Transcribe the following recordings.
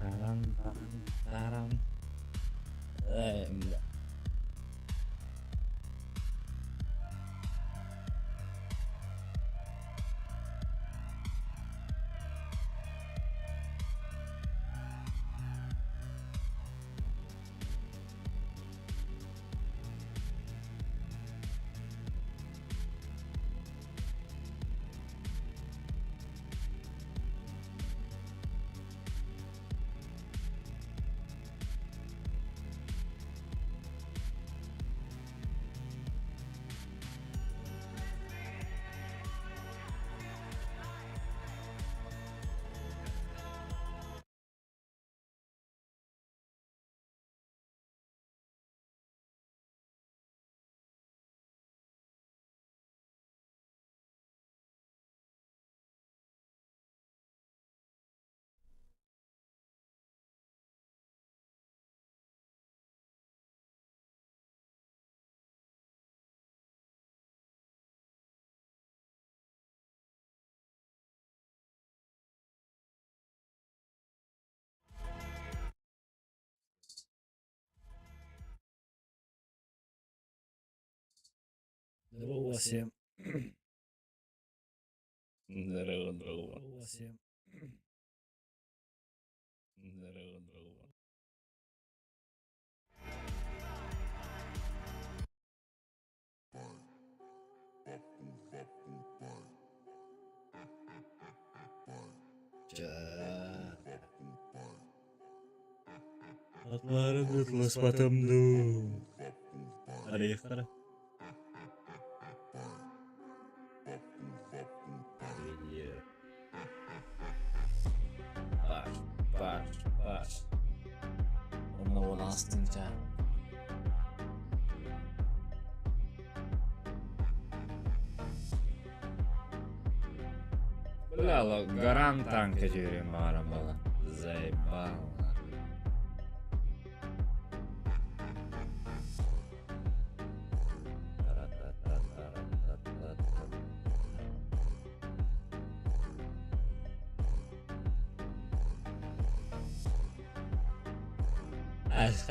Таран-таран-таран. Бля. Здорово всем. Здорово, здорово. Здорово всем. Здорово, здорово. Ча. Атларын ытласпатым дуу. Арыйахтара. Бар, бар, бар. Онно уолаастын чаа. Бля, гарант танка жіберем маған бала. Заебал.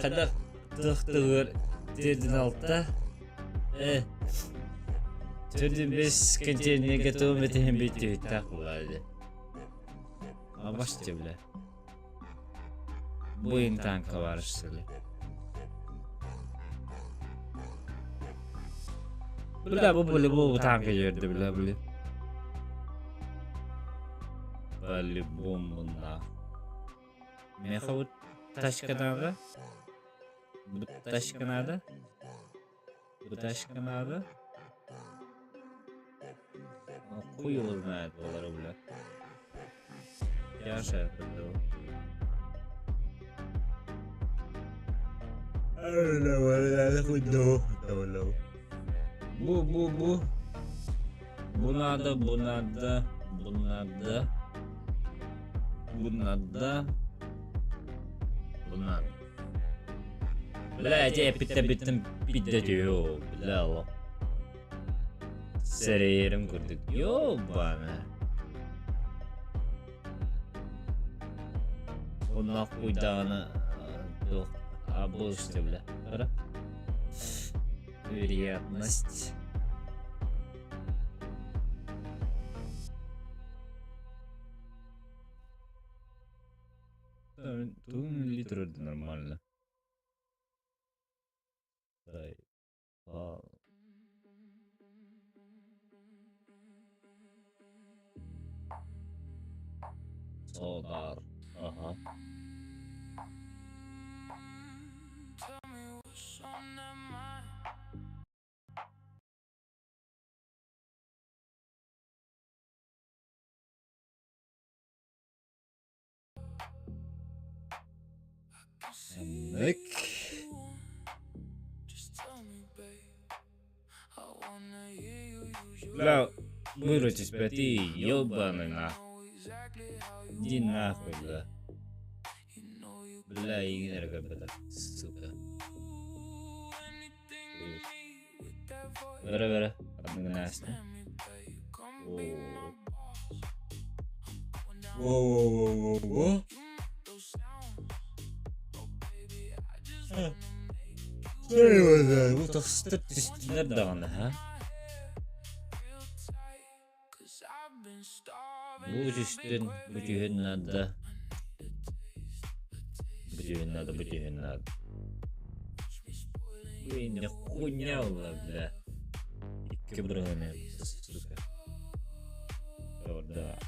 Хайдах тыхтыгыр тирдин алта э төрдүн бес контейнерге тугум этиһин бүттүһүттэх буолаады. Абаште бля. Бу танка барышсылы. Бля, бу по-любому танка жерде, бля, бля. По-любому нах. Меха вот тачка надо. Бу тачка надо. Бу тачка надо. Ну, хуй его знает, буолара, бля. Я был. Бу, бу, бу. Бу надо, бу надо, бу надо. Бу надо. Бу надо. Бля, я эппиттэн бүттүм бидде дьио, бля, ло. Сэрэйэрим курдук. Ёбана. Онно хуйдаҕына туох оболочка бля. Ара. Вероятность. Тугун литр нормально. Заебал. Sonar. Ага. Нык. Бля, выручись, бля, ты ёбаный нахуй. Иди нахуй, бля. Бля, игнер бля, сука. Бера, бера, Настя. Воу-воу-воу-воу. Бу тахсытар түстүлэр даҕаны, ха? Бу түстүн, бу түһүн наада. Бу түһүн наада, бу түһүн наада. Бу инде хуйня буолла, бля. Икки бырыһыаны, сука. Да.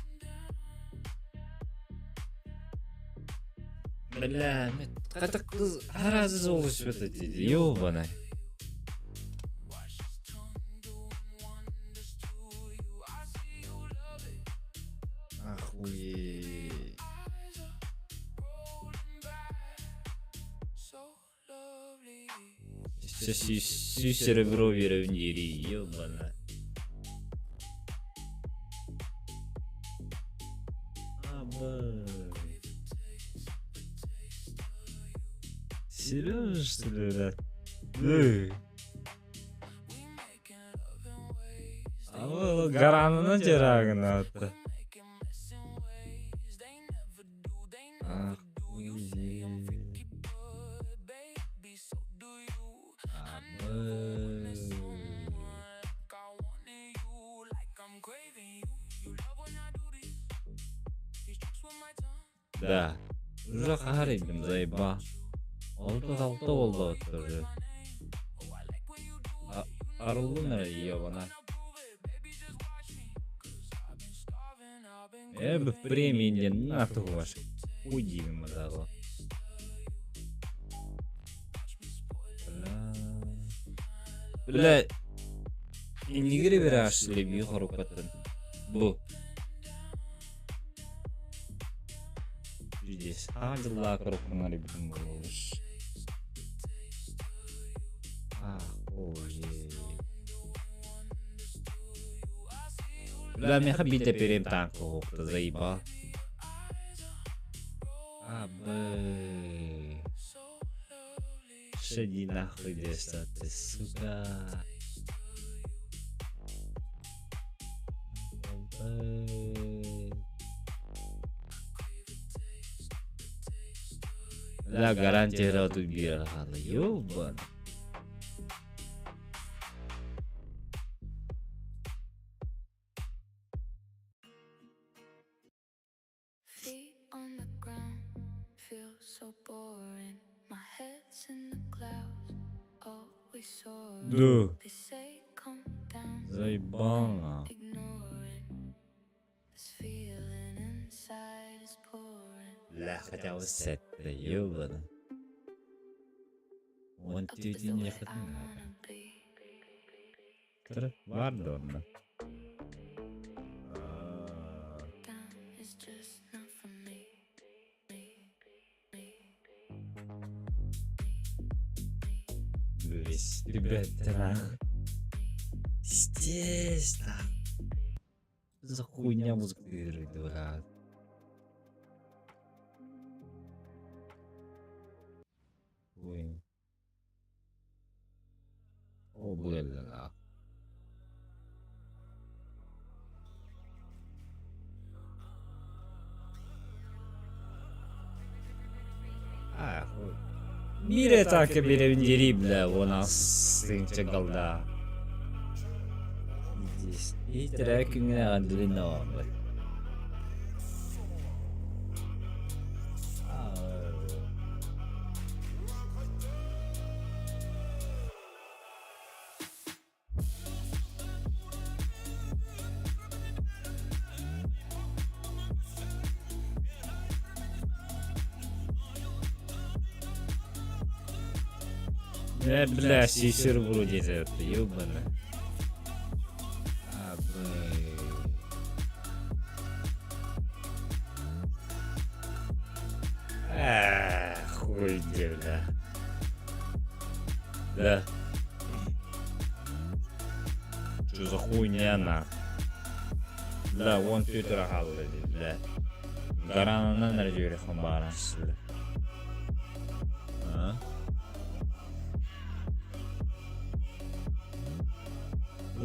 Бля, хата аразы олушпат эти, ёбаный. Охуеть. Сүүс серебро биэрэбин диэри, ёбана. Абы. Серьезно, что ли, брат? Гаранынан жарагын атты. Да, уже хаһар заеба. Алты болду уже. Арылдың эрэ ебана. Э, премии нахуй ваш. Уйди, мадало. Бля, иннигири бир би хорукатын. Бу. Здесь. А, дела крупно ребятам болуш. Охуеть. Бля, меха бита перем танку, заебал. Абы. Шади нахуй, где что ты, сука. Бля, гарантия тут бирахала, ёбан. Feet on the ground feel so boring. My head's in the clouds, always soaring. Да. They say calm down, Заебал. ignoring. This feeling inside is pouring. Бля, хотя бы сетте, ёбана. Он Up is тюти the не way I хотел. wanna be. Бар донна. Down is just not for me. Me, me. Весь, ребята, нахуй. Пиздец, нахуй. Что за хуйня музыка играет, брат? Ой. О, бля, нахуй. А, хуй. Мире так и берем бля, у нас сын голда. Здесь. И трек меня длинного, блядь. Э, бля, сисер вроде это, ёбана. Абы. А, хуй где, бля. Да. Что за хуйня на? Да, вон Твиттер халлы, бля. Гаранынан әрі хамбаран бля. А?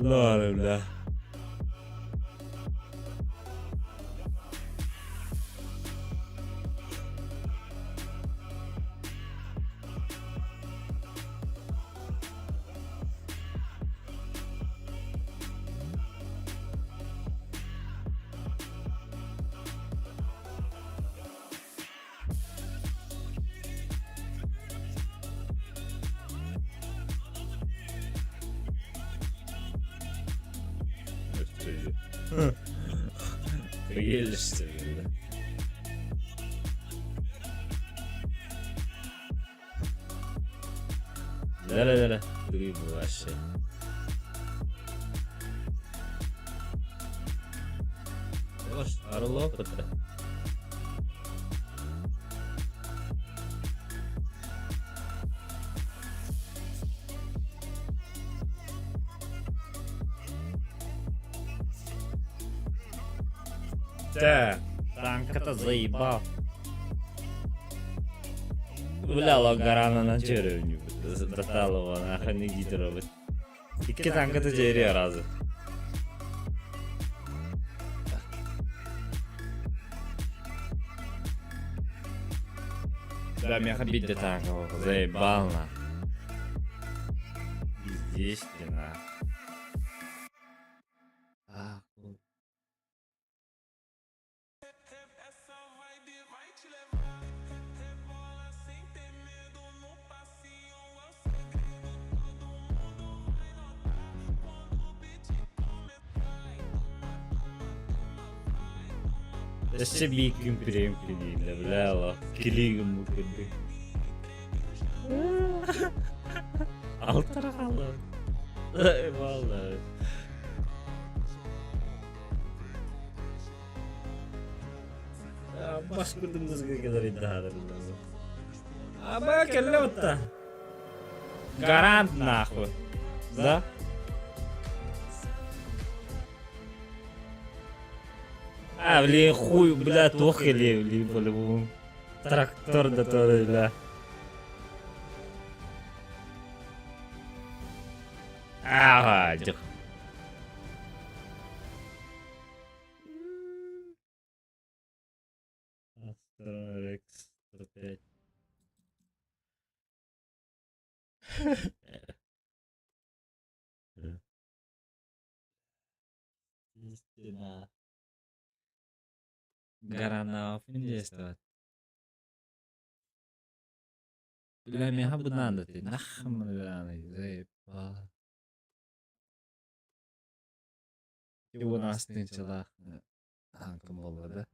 Ладно, бля. Прелесть, да. Да-да-да, вообще. Орлов это. Да, танката заебал. Бля, Лагаранынан чөрөбүн Таталова нахуй не гидробит. Икки танката жери аразы. Да, меха бидде танка, заебал на. Здесь стена. Өссө биир күн премпилиинэ бля олох килиигин бу курдук. Алтара хаалла. Валла. Бас курдук кэлэр Аба кэллэ отта. Гарант нахуй. Да? А, блин, хуй, бля, туох кэлиэ, блин, по-любому. Трактор да тоже, бля. Ага, дьэх. Астро 105. Истина. Гаранов действовать. Бля, миэхэ бу наада дии, нахуй заебал. Уон тыһыынчалаах таанкам буолла да.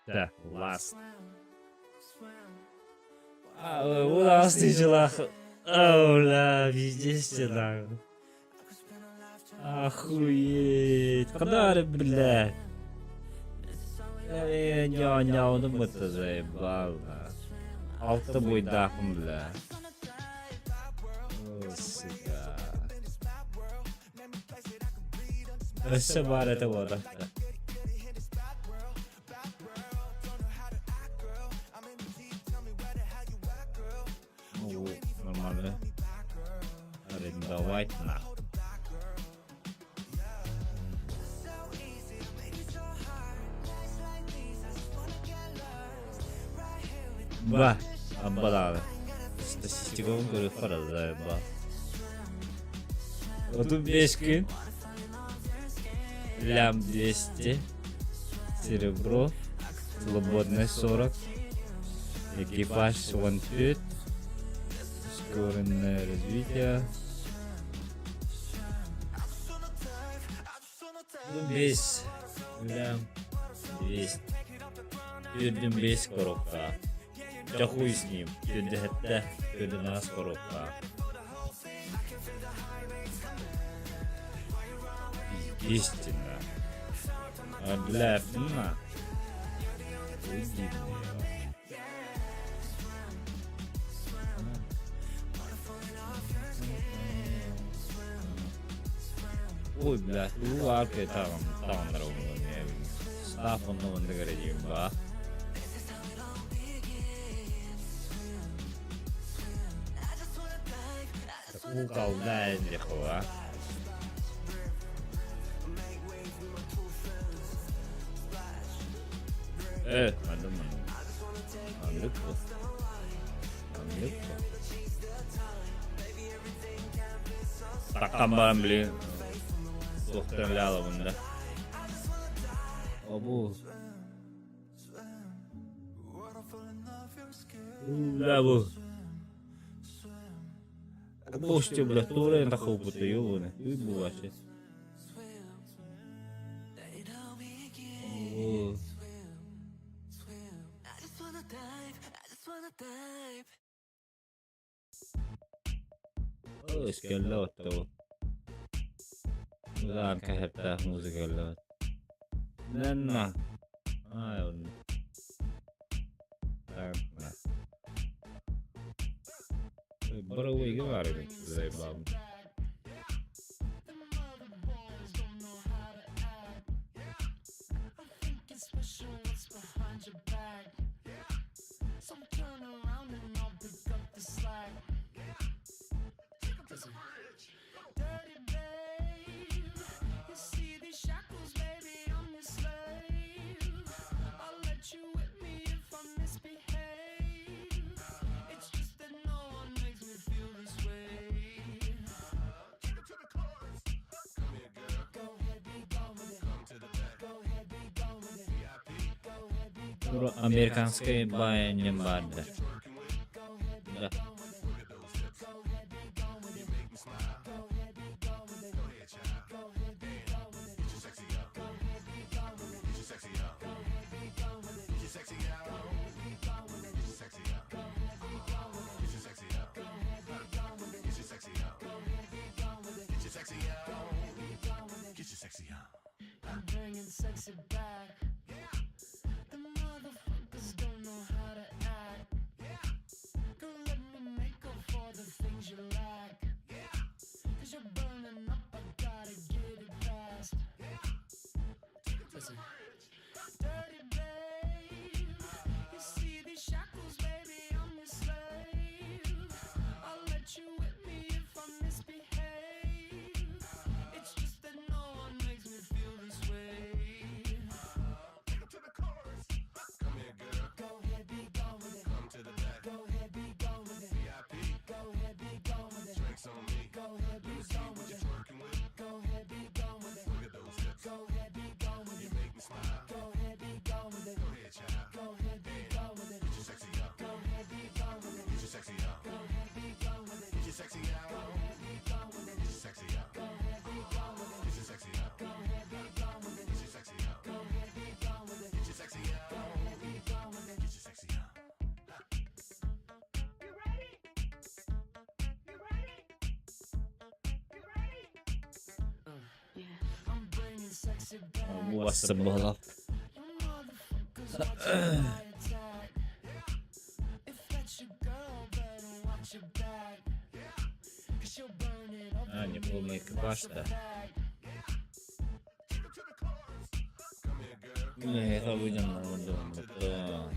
Да, last. Уон тыһыынчалаах О, бля, пиздец нахуй. Охуеть. Куда, бля? Ньоонньоонум бытта заебал. Алта буйдаахпын, бля. О, сука. Өссө баар этэ буола. Ну, нормально. Арендовать на. Ба, аббалааны. Статистикабын көрүөххэ заебал. 35 күн. Лям 200. Серебро. Свободный 40. Экипаж 15. Ускоренное развитие. 5 лям 200. Үрдүн 5 коробка. Да хуй с ним. Үрдү үрдүн аас коробка. Истинно. А бля, на. Уйди мне. Ой, бля, уу арке тагын тагындар Стаф онно онно кередиим ба. Кукалда дехуа. Э, маннык маннык. Маннык бу. Маннык бу. Таккан баран били Туохтан ляалабын да. Обу. Бля бу. Бу бля туора тахылбыта ёбуна. Үй бу вообще. О. Өскөллө отто. Лаан кэһэттээх музыкаллаат. Нэнна. Ай онно. Бары баар эбит. Заебал. Американскай баайанньам баардар. Да. Бу А, не полный экипаж, да. Не, это выйдем на дом. Это...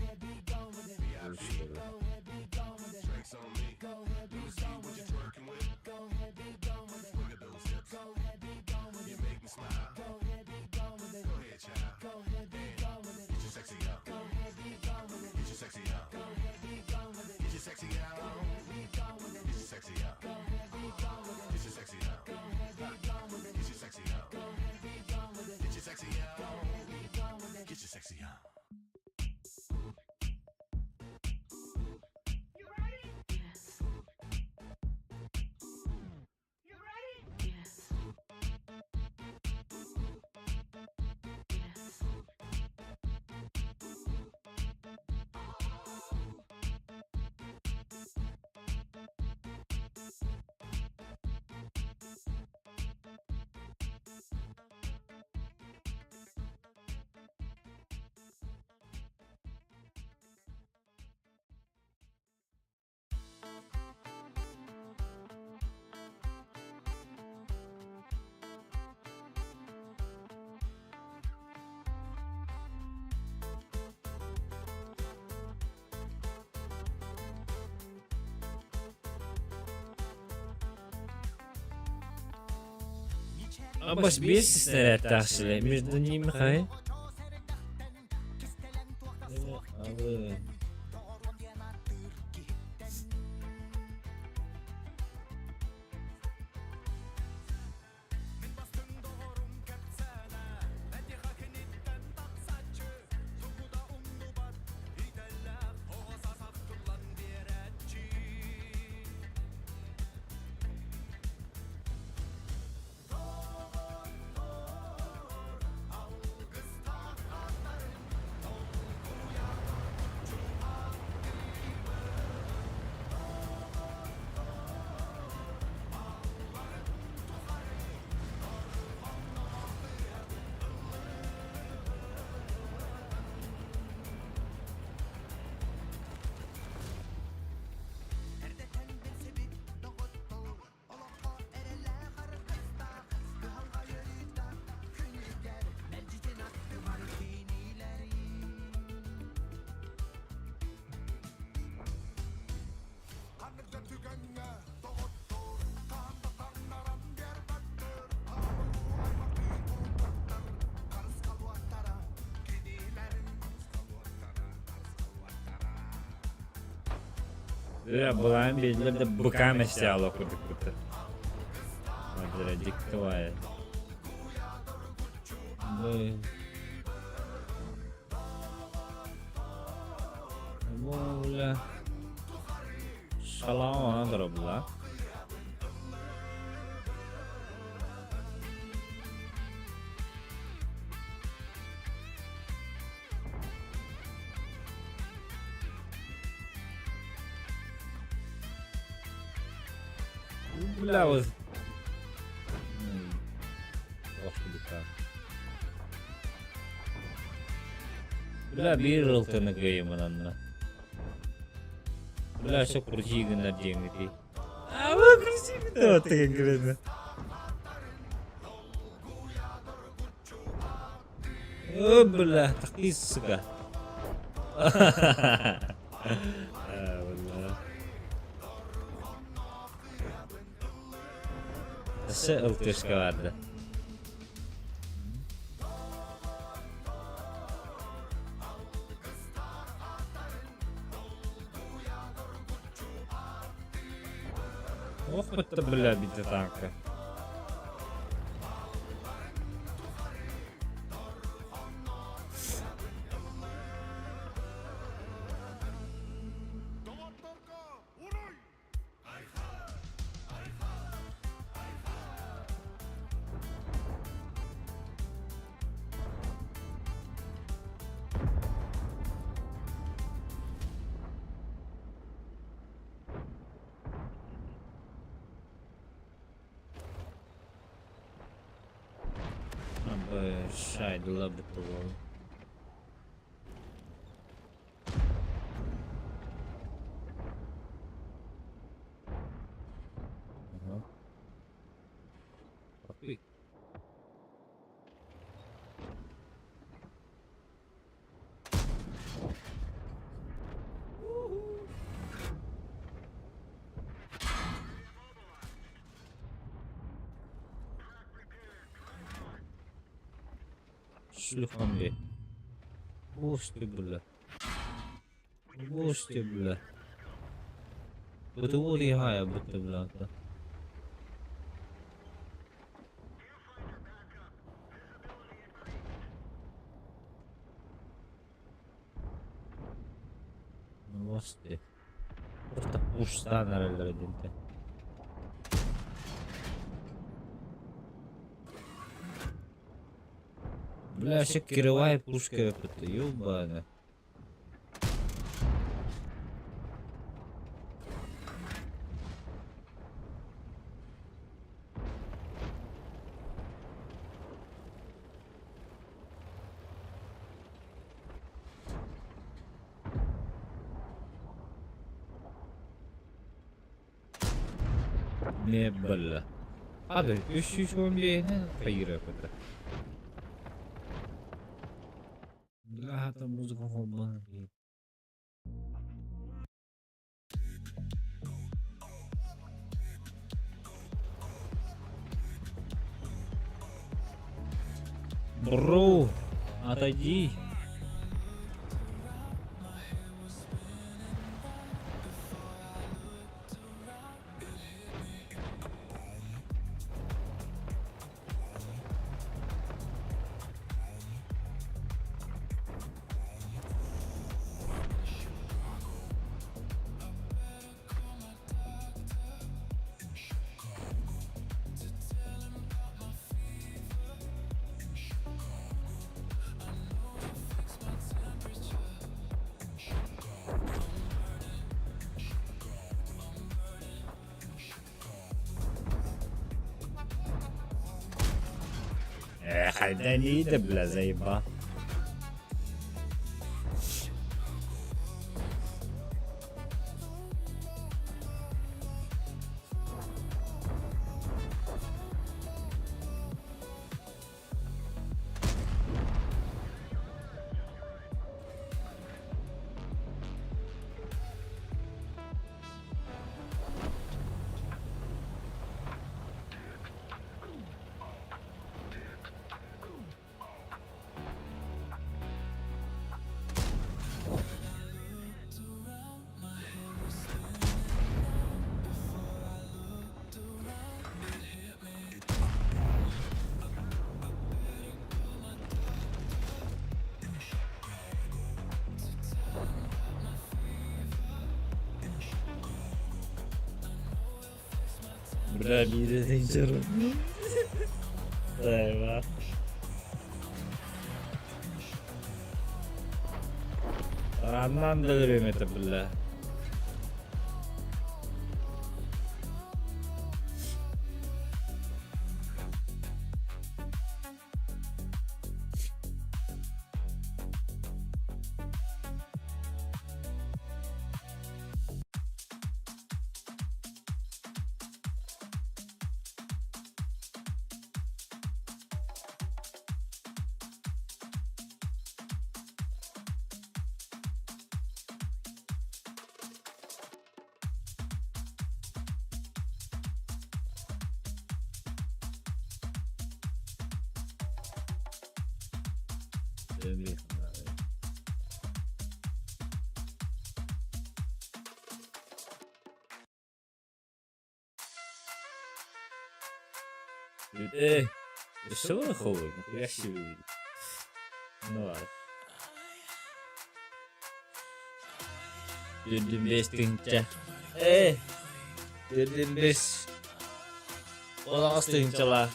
Бас биэс снарядтаах между ними хай. А вы. Бля, былаан биэрдилэр да быкаам эстиало курдукпут. Бля, дьикти баайы. Бля. Шалаон бля. Бля, вот. Господи, как. Бля, биир ылтыны кыайымын. Бля, все крути гына диэҥити. А, вы крути гына конкретно. О, бля, такие, сука. А, бля. Өссө ылтышка барды. Ох, это, бля, бита танка. Шайдыла бутылон. Ага. Шлюхамби. Ух ты, бля. Ух ты, бля. بتقولي هاي يا بنت بلا. Новости. Просто пуштан эрэллэр. Бля, вообще кривая пушка, это ёбаная. Не, бля. Hadi 311 хайра это. Бля, там музыка холбана. Бро, отойди. Хальдани да, бля, заеба. Бля, биир Eyvah. Араннан да өлөрүөм этэ бля. Э, өссө холуй, Ну ладно. Үрдүн бес тыһыынча. Э, үрдүн бес. Олаҕас тыһыынчалаах.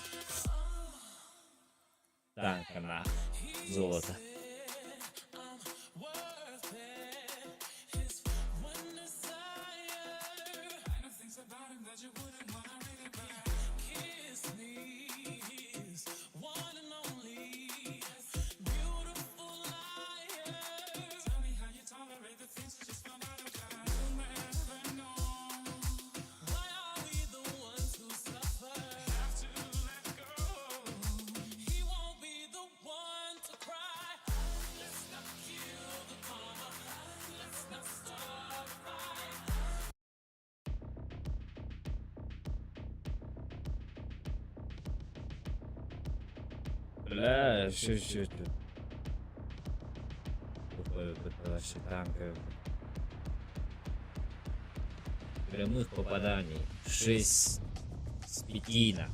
Тааҥканаах. Золото. Бля, что что это? Вообще танка. Прямых попаданий. 6 с 5 на.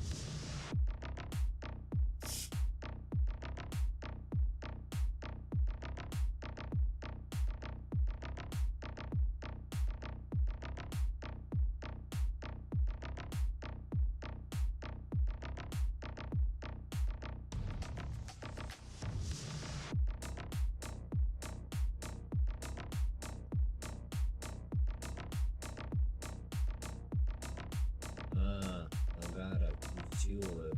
А, Агара, включила.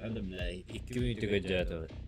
Hadi бля, икки мүнүүтэ көрдөөтүбүт.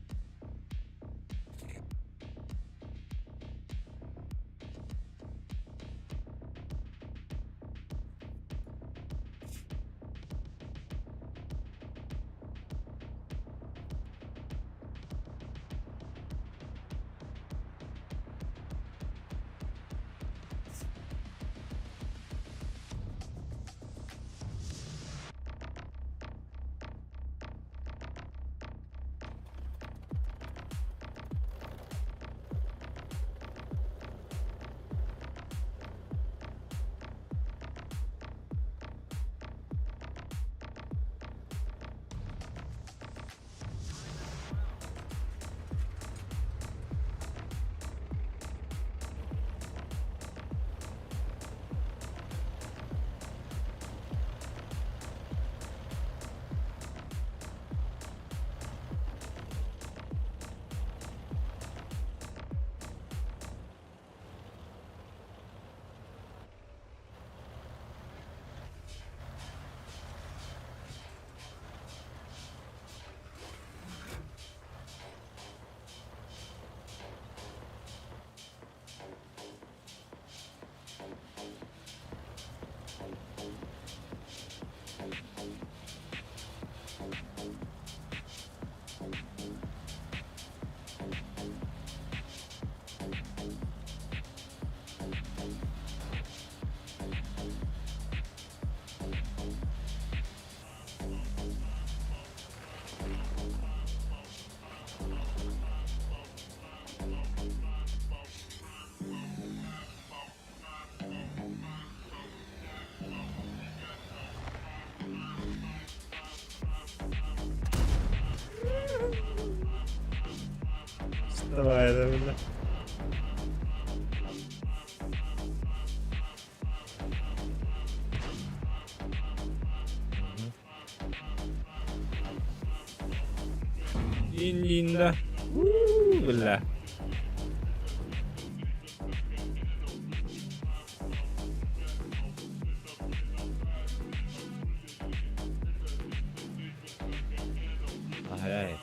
Давай, бля. Иннинда. Бля. Ай-ай.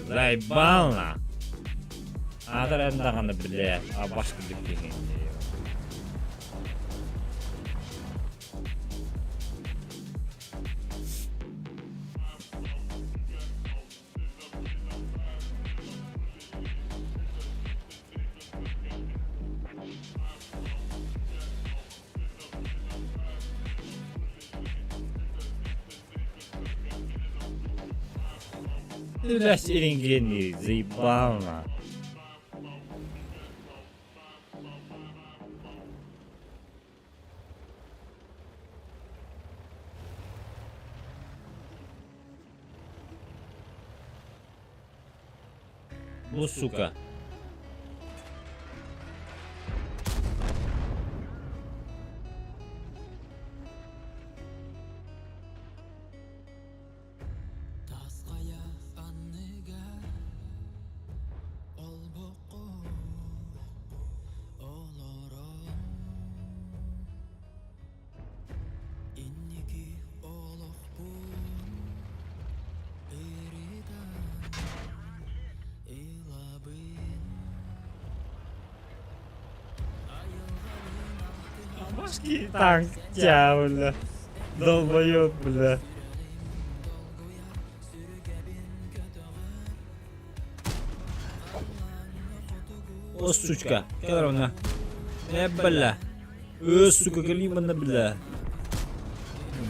Заебал на. Аатар даҕаны бля, а баш курдук киһи. Ты, бля, серенгений, заебал на. Ну, сука. Так, тя, бля. Долбоёб, бля. О, сучка. Кэлэр Э, бля. Э, сука, кэлиий бля.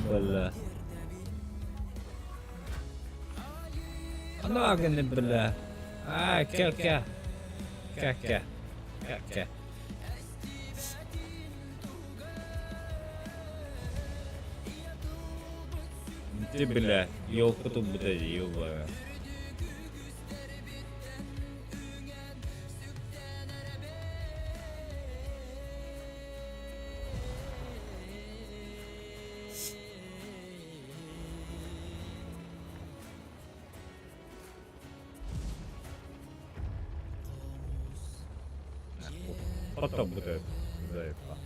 Бля. Ана бля. А, кэ, кэ. Кэ, кэ. Кэ, кэ. Ты, бля, елка тут будет, ёбая. Потом будет заебал.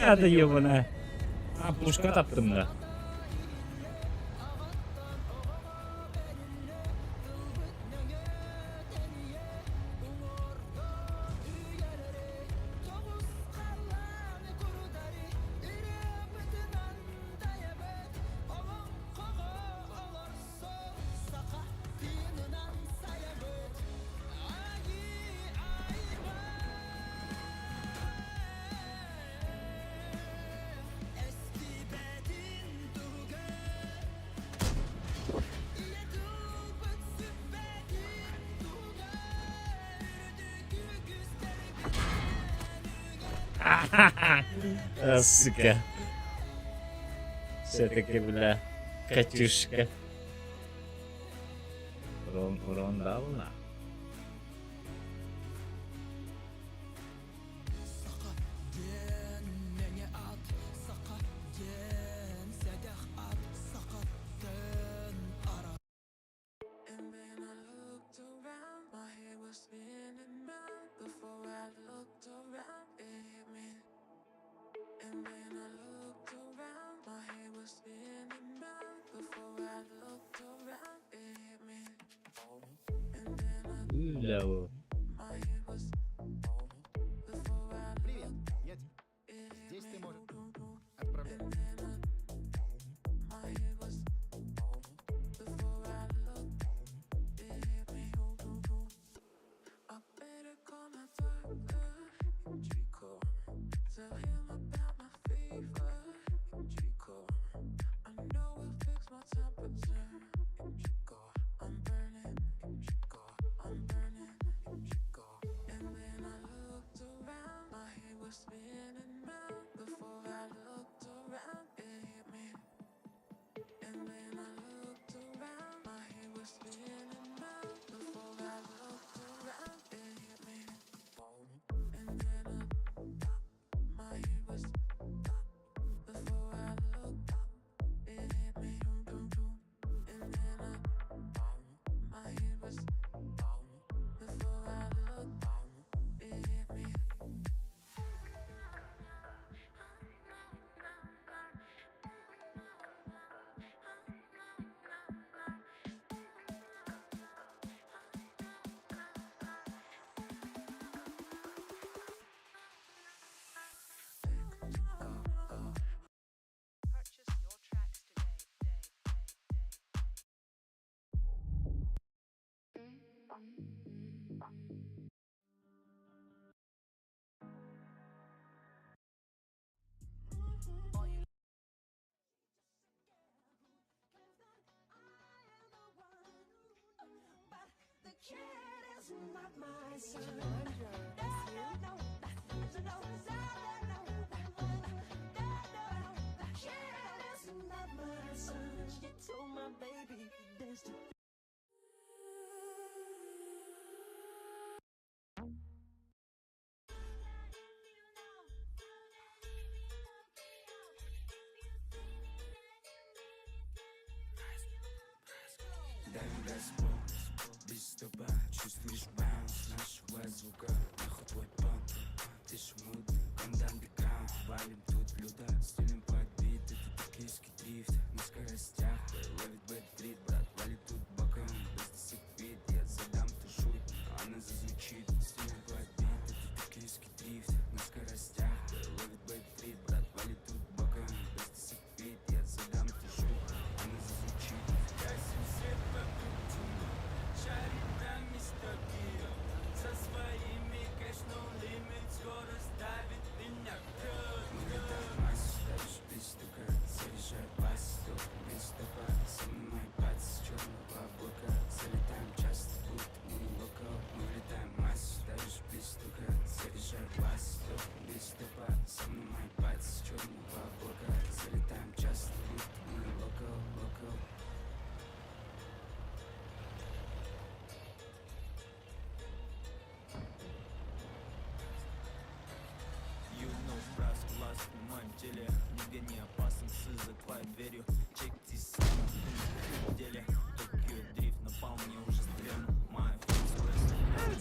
Надо, ебаная. А, пушка таптым да. А, сука. Все-таки, бля, Катюшка. Урон, урон дал на. Бля, вот. Привет, я Здесь ты можешь отправлять.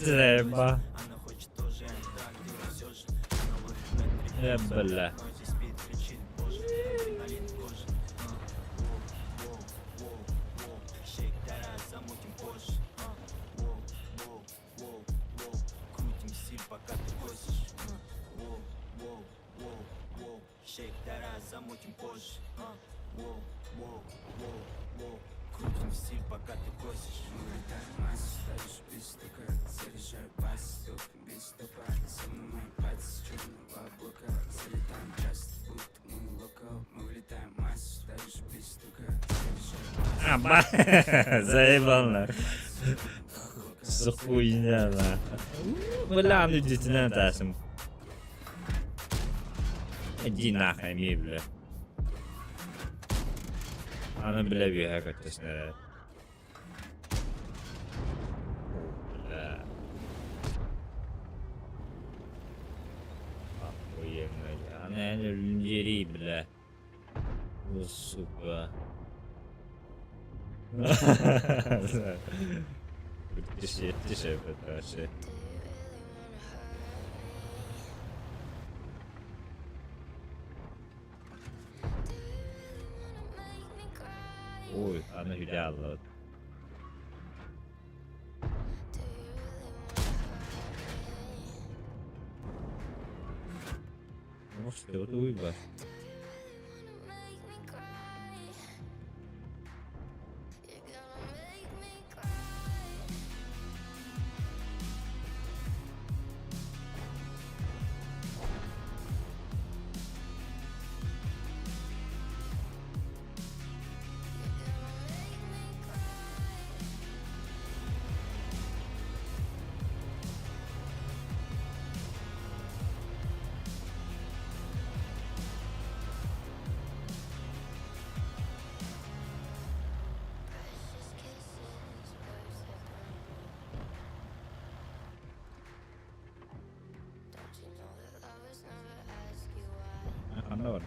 Заеба. Э, бля. А, ба, заебал на. За хуйня на. Бля, ну дитинен тасым. Иди нахуй, ми, бля. Аны бля бүйэ көттөснө. Бля. Охуенно. Аны өлүнжери, бля. О, сука. Тише, вообще. Ой, аны хүлэ аллабыт. Может, уйба. Ханна бар?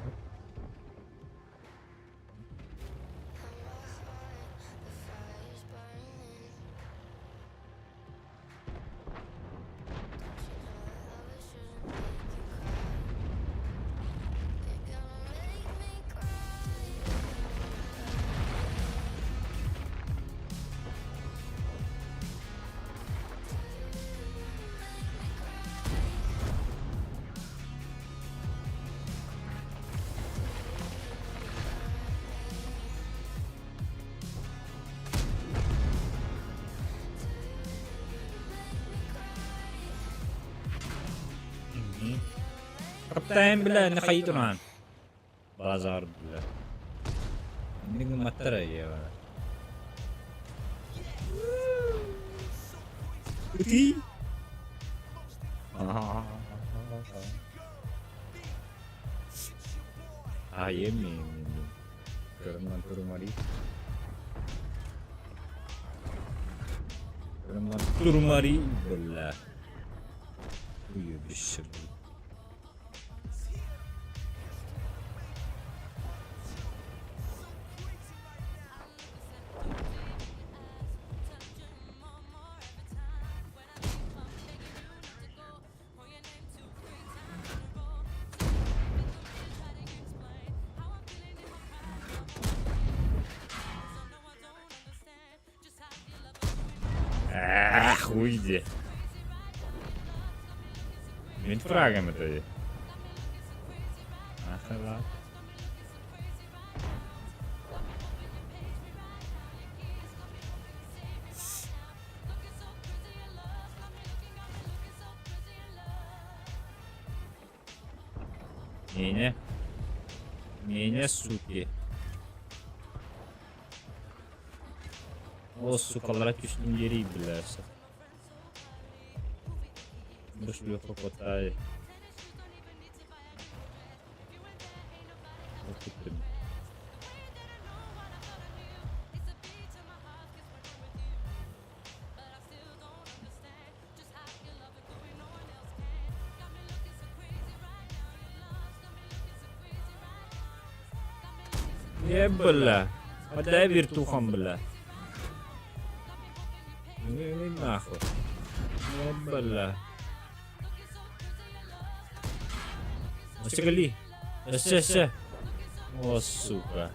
Каптайын бля, нахай туран. Базар бля. Минг маттара ева. Ытый. Айым Көрүмнан турумари. Көрүмнан турумари. Бля. Уебище, блин. Эх, уйди. Мин фрагом это. Ахала. Меня. Меня, суки. О, сукалара түстүм дери, бля. Бу шлюха котай. Е, бля. Подай вертухам, бля. Ну и нахуй. Е, бля. Өссө Өссө, өссө. О, сука.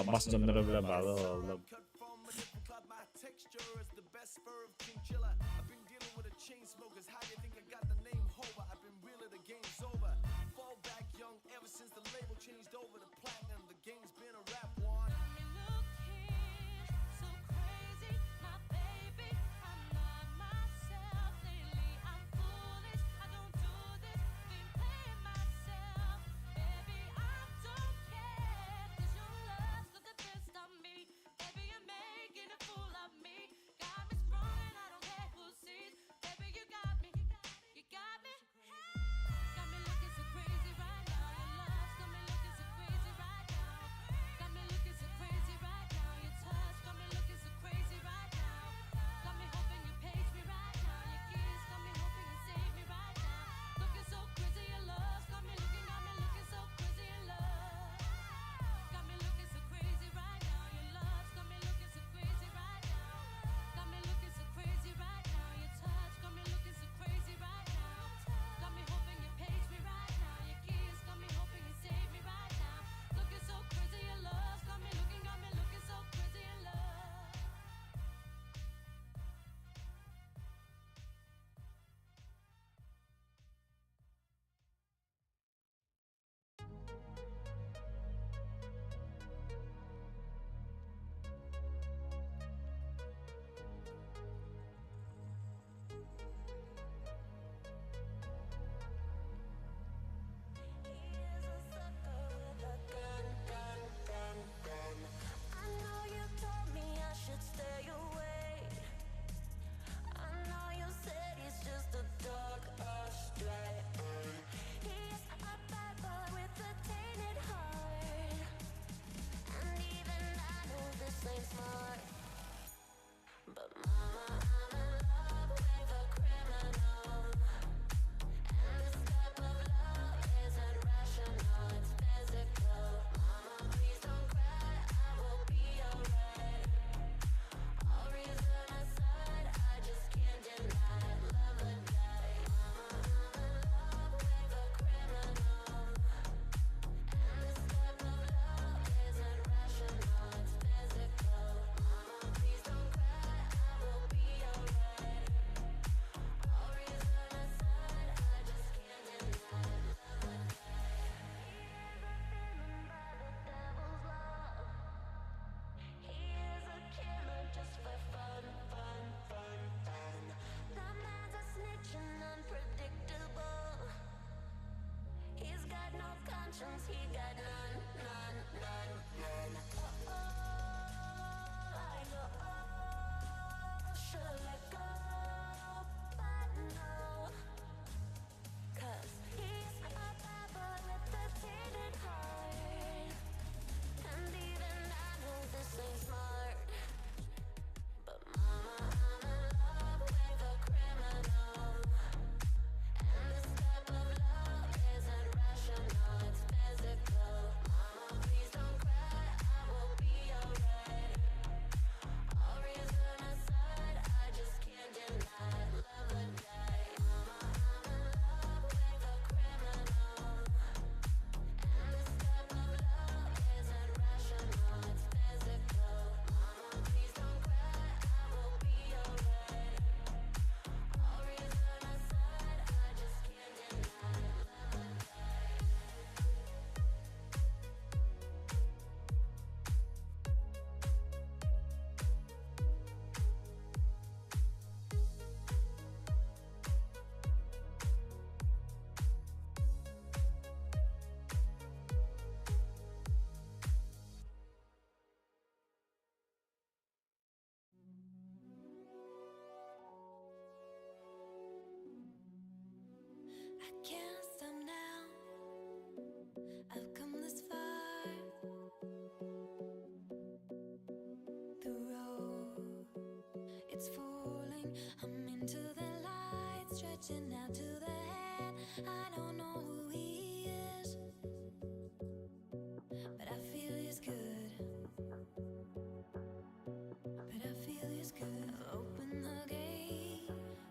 Бас дьонноро бля баалы Stretching out to the head. I don't know who he is, but I feel he's good. But I feel he's good. I've opened the gate,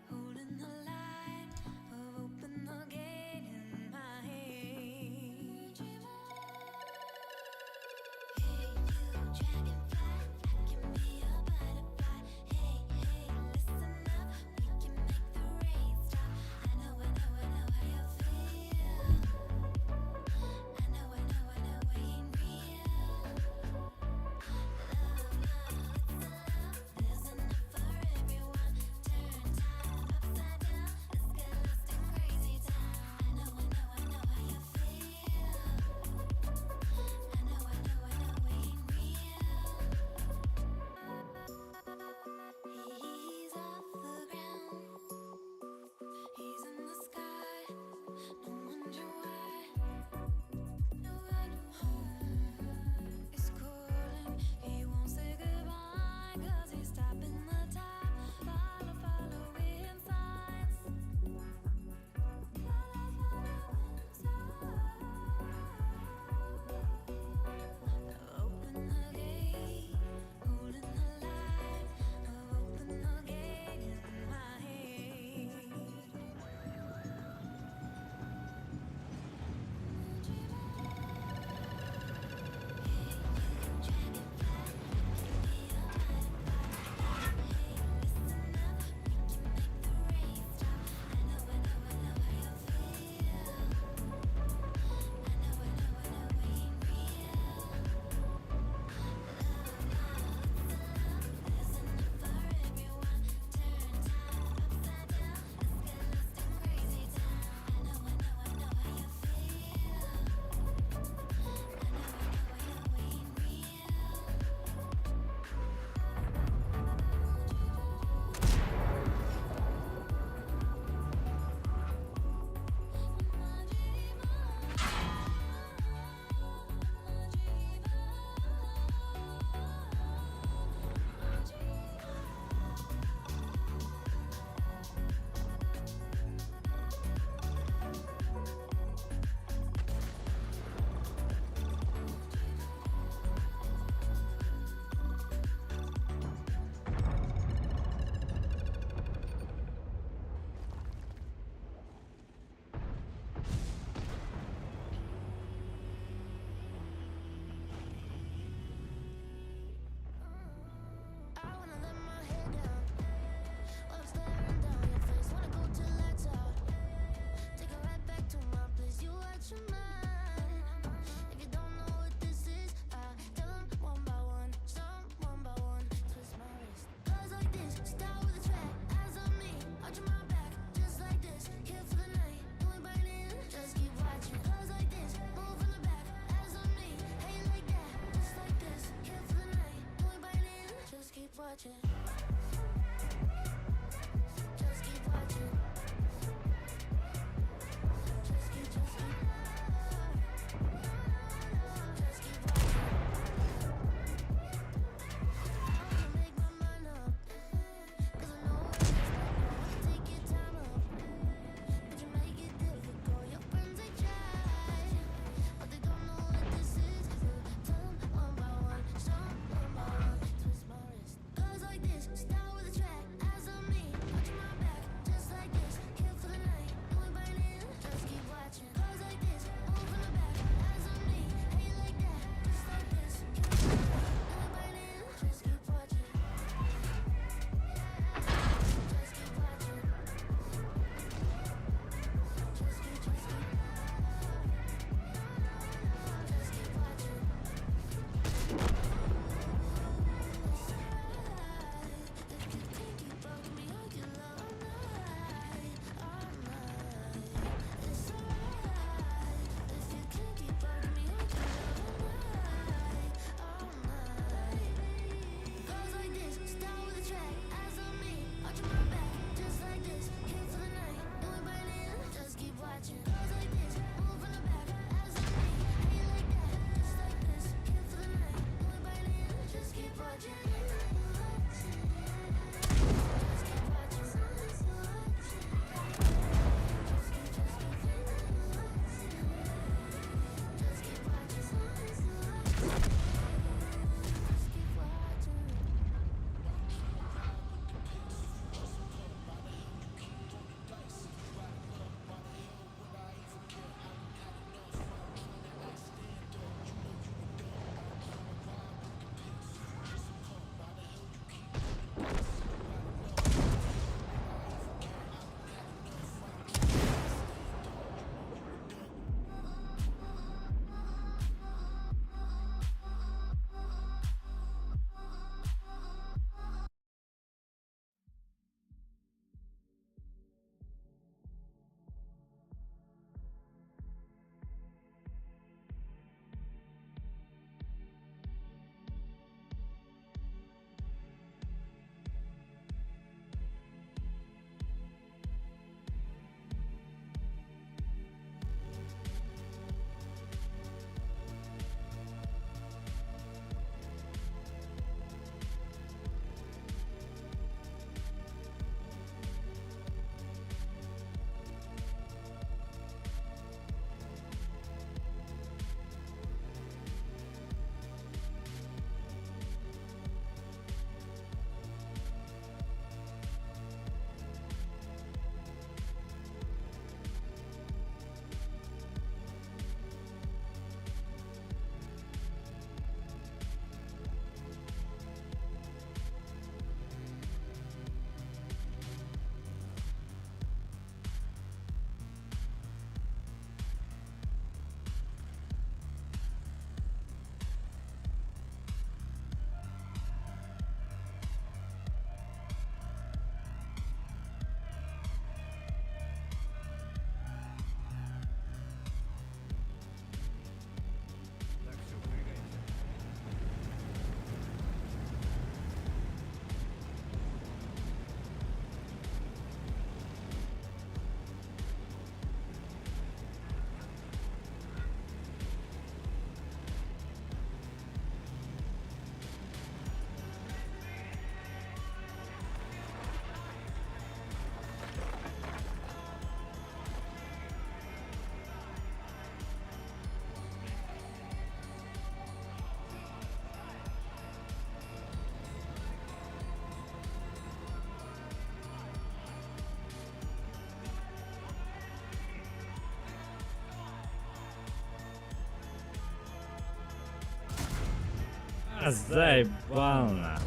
holding the light. I've opened the gate in my head. Hey, you dragonfly, I can be a butterfly. Hey, hey, listen up, we can make the rain stop. I know, I know, I know how you feel. I know, I know, I know we ain't real. Love, love, it's a love. There's enough for everyone. Turn time upside down. Let's get lost in crazy town. I know, I know, I know how you feel. I know, I know, I know we ain't real. He's off the ground. He's in the sky. No wonder why. No one home is calling. He won't say goodbye 'cause he's stopping the time. Follow, following signs. Follow, following signs. Open the gate, holding the light. Open the gate in my head. I wanna let my head down. While I'm staring down your face, wanna go till lights out. Take it right back to my place. You out your mind. If you don't know what this is, I tell 'em one by one, some one by one. Twist my wrist. Cause like this, style with a track. Eyes on me, arch my back, just like this. Here for the night, you ain't biting. Just keep watching. Cause like this, move from the back. Eyes on me, hey like that, just like this. Here for the night, you ain't biting. Just keep watching. Just keep watching. Just keep, just keep. Just keep watching. I wanna make my mind up. 'Cause I know what it's like. I wanna take your time up. But you make it difficult. Your friends they try, but they don't know what this is. You tell 'em one by one, show 'em one by one. Twist my wrist. Cause like this, А заебал на.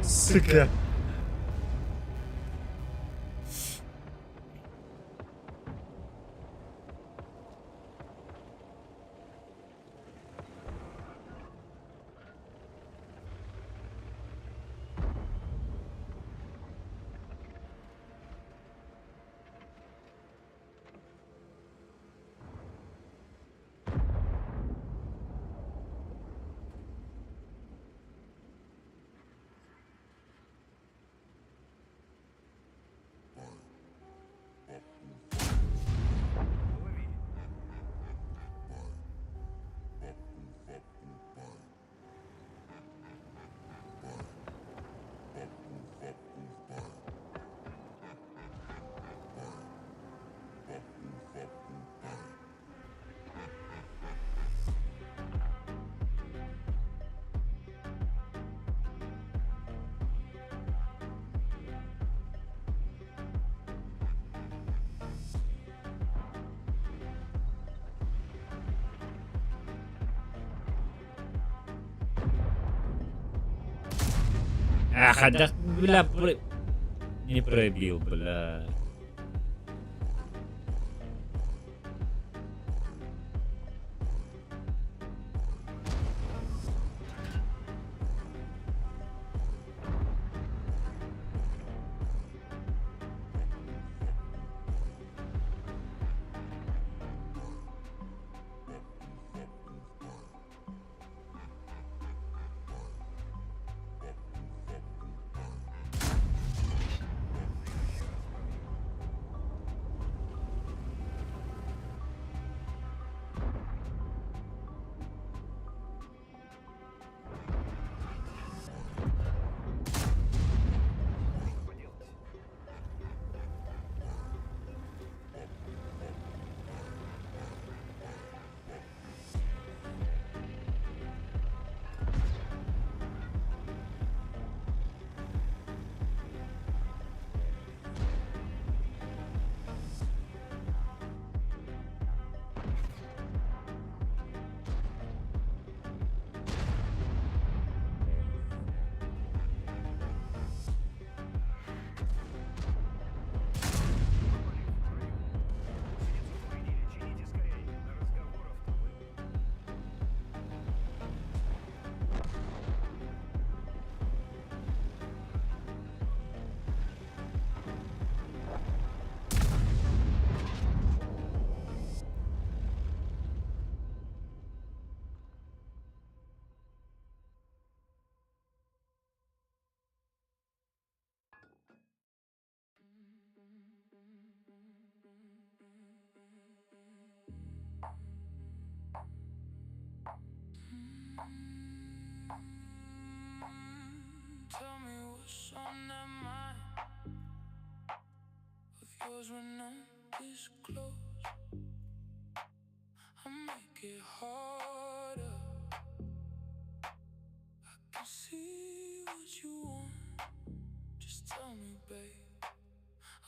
Сука. Ах, да, бля, не пробил, бля. Tell me what's on that mind of yours when I'm this close. I make it harder. I can see what you want. Tell me, babe.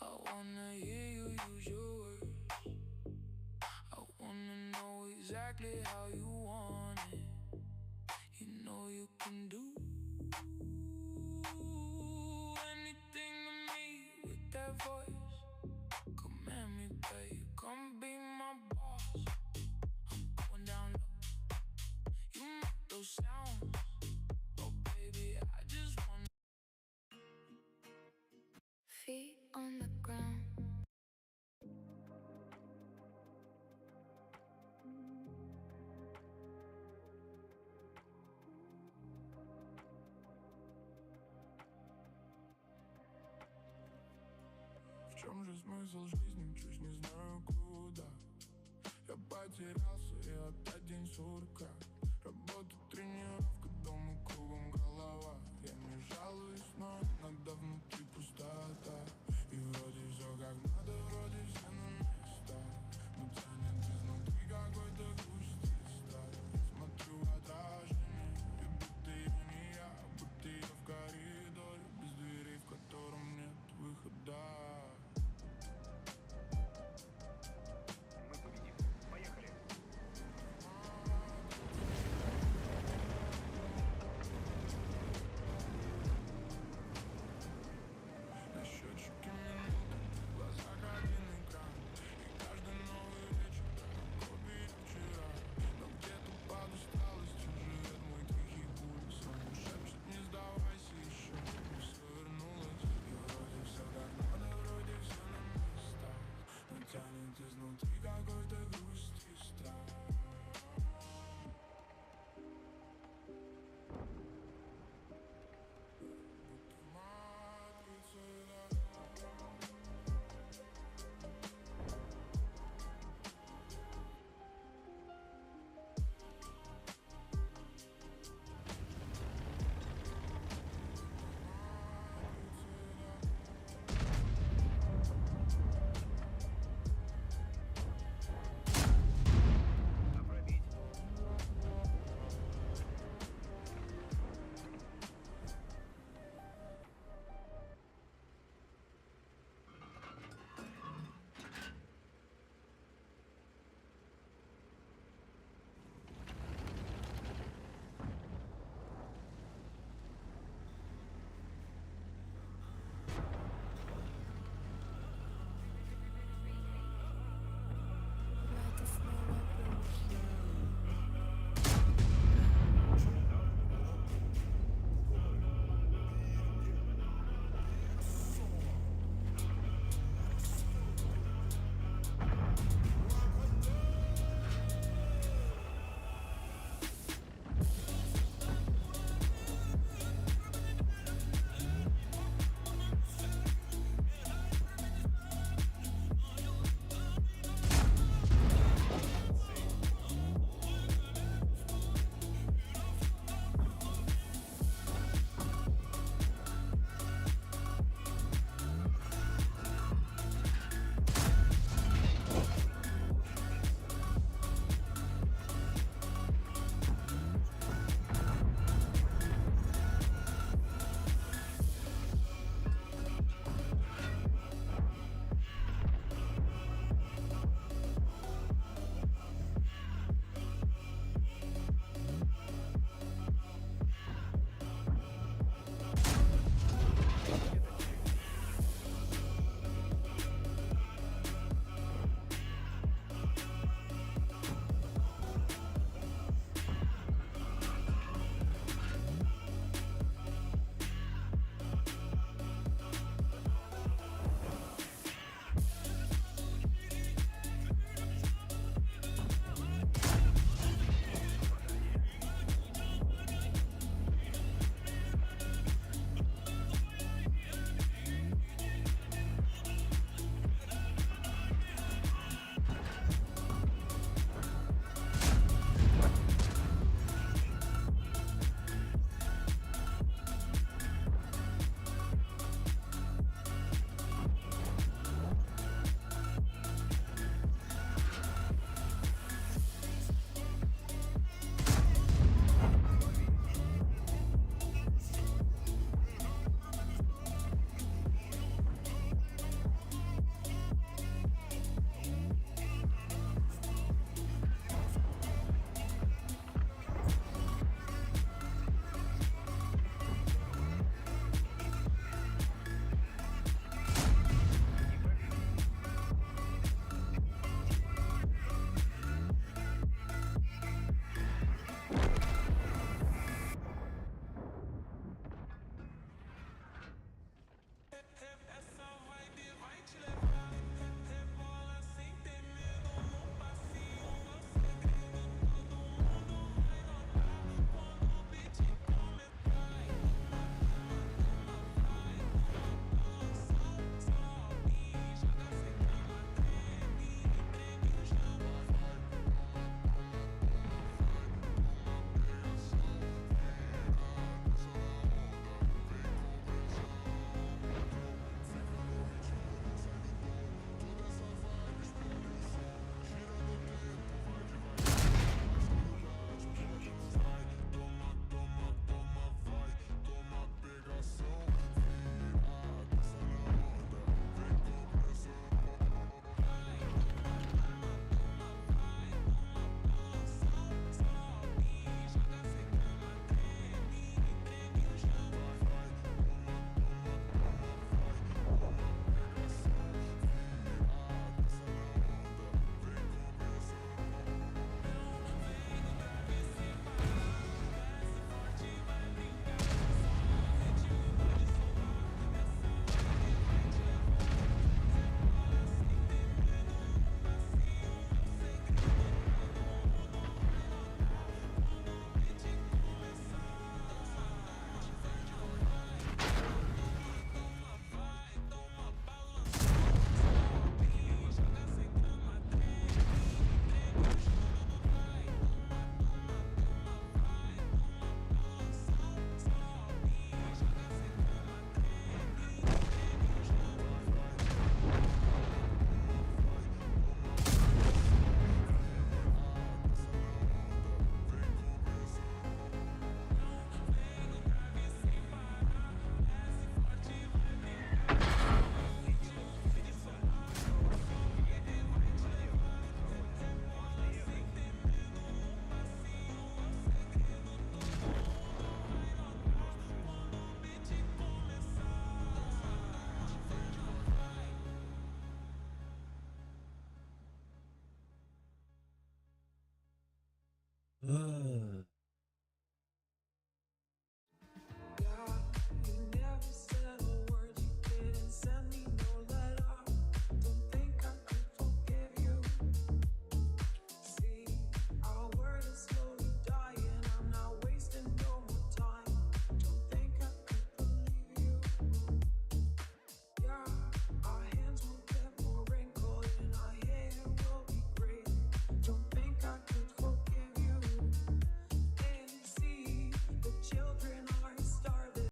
I wanna hear you use your words. I wanna know exactly how you want it. You know you can do anything to me with that voice. Command me, babe. Come be my boss. I'm going down low. You make those sounds. Oh, baby, I just wanna. Feet on the ground. В чем же смысл жизни, мчусь, не знаю куда. Я потерялся, и опять день сурка. Работа, тренировка.